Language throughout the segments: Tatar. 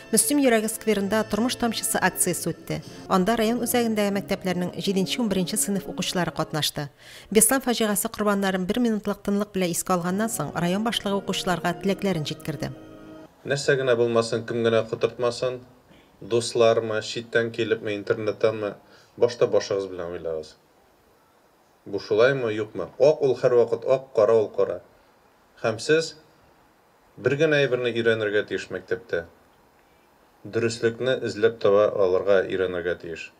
Мөслим йөрәге скверында Тормыш тамчысы акциясе үтте. Анда район үзәгендәге мәктәпләрнең 7-11 сыйныф укучылары катнашты. Беслан фаҗигасе корбаннарын бер минутлык тынлык белән искә алганнан соң, район башлыгы укучыларга теләкләрен җиткерде. Нәрсә генә булмасын, кем генә котыртмасын, дуслармы, читтән килепме, интернеттанмы, башта башыгыз белән уйлагыз. Бу шулаймы, юкмы? Ак ул һәрвакыт ак, кара ул кара. Һәм сез бер генә әйберне өйрәнергә тиеш мәктәптә. Дөреслекне эзләп таба алырга өйрәнергә тиеш.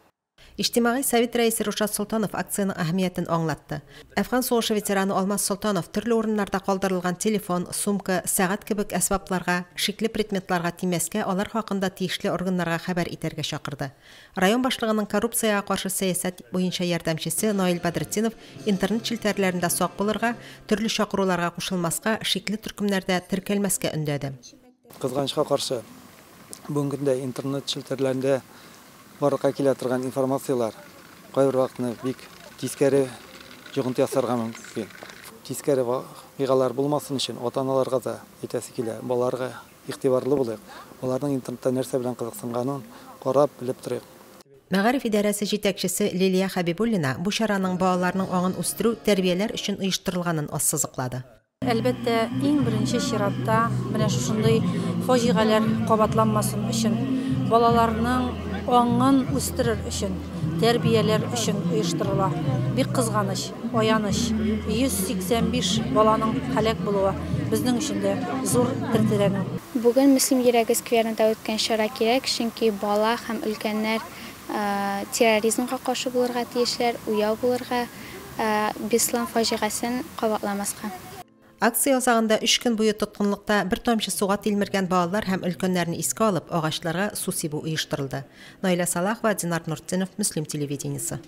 Иҗтимагый совет рәисе Рушат Солтанов акциянең әһәмиятен аңлатты. Әфган сугышы ветераны Алмаз Солтанов төрле урыннарда калдырылган телефон, сумка, сәгать кебек әсбапларга, шикле предметларга тимәскә, алар хакында тиешле органнарга хәбәр итәргә чакырды. Район башлыгының коррупциягә каршы сәясәт буенча ярдәмчесе Наил Бәдретдинов интернет челтәрләрендә сак булырга, төрле чакыруларга кушылмаска, шикле төркемнәрдә теркәлмәскә өндәде. Кызганычка каршы, бүгенге көндә интернет челтәрләрендә барлыкка килә торган информацияләр кайбер вакытны бик тискәре йогынты ясарга мөмкин. Тискәре вакыйгалар булмасын өчен ата-аналарга да әйтәсе килә, балаларга игътибарлы булыйк, аларның интернетта нәрсә белән кызыксынганын карап, белеп торыйк. Мәгариф идарәсе җитәкчесе Лилия Хәбибуллина бу чараның балаларның аңын үстерү, тәрбияләр өчен оештырылганын ассызыклады. Әлбәттә, иң беренче чиратта менә шушындый фаҗигаләр кабатланмасын өчен, балаларның аңын үстерер өчен, тәрбияләр өчен оештырыла. Бик кызганыч, аяныч, 185 баланың һәлак булуы безнең өчен дә зур тертерәнү. Бүген Мөслим йөрәге скверында үткән чара кирәк, чөнки бала һәм өлкәннәр терроризмга каршы булырга тиешләр, уяу булырга, Беслан фаҗигасен кабатламаска. Акция азагында 3 көн буе тоткынлыкта бер тамчы суга тилмергән балалар һәм өлкәннәрне искә алып, агачларга су сибү оештырылды. Наилә Салахова, Динар Нуртдинов, Мөслим телевидениесе.